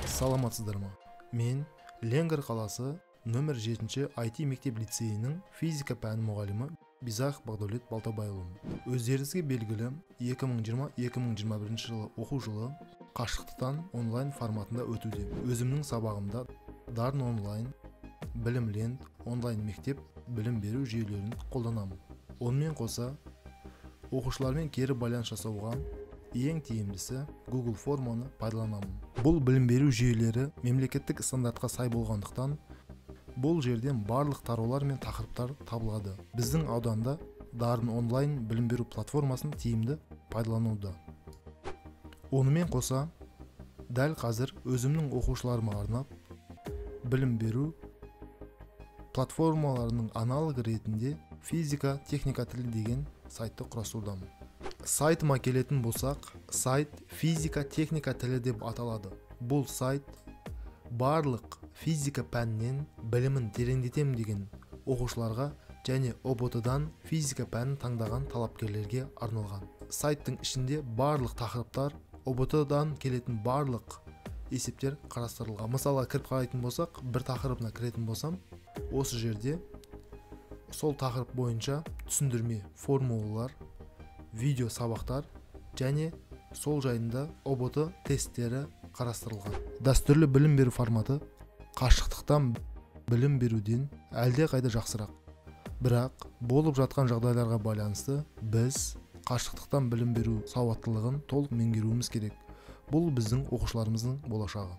Саламатсыздар ма? Мен Ленгір қаласы нөмір 7 IT мектеп лицейінің физика пәні мұғалімі Бизах Бағдәулет Балтабайұлымын. Өздеріңізге белгілі, 2020-2021 жылы оқу жылы қашықтықтан онлайн форматында өтуде. Өзімнің сабағымда Дарын онлайн, Білімленд онлайн мектеп білім беру жүйелерін қолданамын. Онымен қоса, оқушылармен кері байланыс жасауға ең тиімдісі Google форманы пайдаланамын. Бұл білім беру жүйелері мемлекеттік стандартқа сай болғандықтан, бұл жерден барлық тараулар мен тақырыптар табылады. Біздің ауданда Дарын онлайн білім беру платформасын тиімді пайдалануда. Онымен қоса, дәл қазір өзімнің оқушыларыма арнап білім беру платформаларының аналогы ретінде физика техника тілі деген сайтты құрастырудамын. Сайтыма келетін болсақ, сайт физика техника тілі деп аталады. Бұл сайт барлық физика пәнінен білімін тереңдетем деген оқушыларға және ҰБТ-дан физика пәнін таңдаған талапкерлерге арналған. Сайттың ішінде барлық тақырыптар, ҰБТ-дан келетін барлық есептер қарастырылған. Мысалға кіріп қарайтын болсақ, бір тақырыбына кіретін болсам, осы жерде сол тақырып бойынша түсіндірме, формулалар, видео сабақтар және сол жайында ҰБТ тесттері қарастырылған. Дәстүрлі білім беру форматы қашықтықтан білім беруден әлде қайда жақсырақ. Бірақ болып жатқан жағдайларға байланысты біз қашықтықтан білім беру сауаттылығын толық меңгеруіміз керек. Бұл біздің оқушыларымыздың болашағы.